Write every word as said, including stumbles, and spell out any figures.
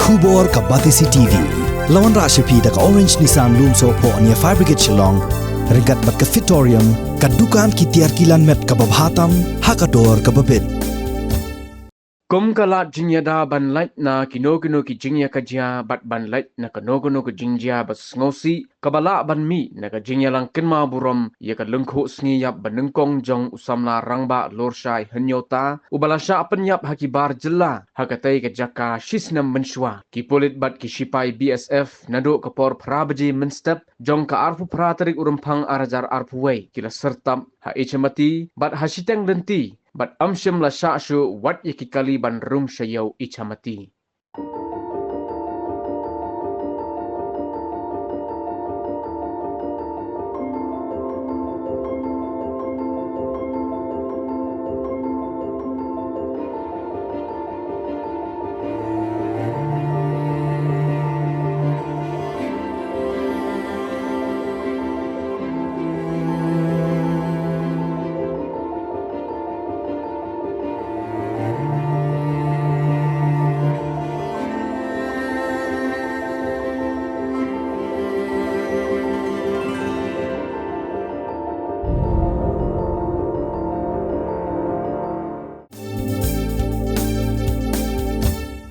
Khubor ka Batesi TV. La wanrah sha phi da ka Orange Nissan Lumsohphoh near Fire Brigade Shillong. Ryngkat bad ka Fitorium, ka dukan ki tiar kilan met kaba bha tam ha ka dor kaba bit. Kum ka lad jingïada ban lait na kino kino ki jingïakajia bad ban lait na kano kano ka jingjia ba sngewsih, kaba lah ban mih na ka jingïalang kynmaw burom ïa ka lyngkhuh sngi ïap ba nyngkong jong u samla rangbah Lorshai Hynñiewta, uba la shah pynïap ha ki bar jylla ha katei ka jaka shisnem mynshuwa. Ki pulit bad ki shipai BSF naduh ka por phra baje mynstep jong ka arphew phra tarik u Rymphang ar hajar arphew wei ki la syrtap ha Ichamati bad ha shiteng lynti bad ym shym la shah shuh wat ïa ki kali ban rung sha ïew Ichamati.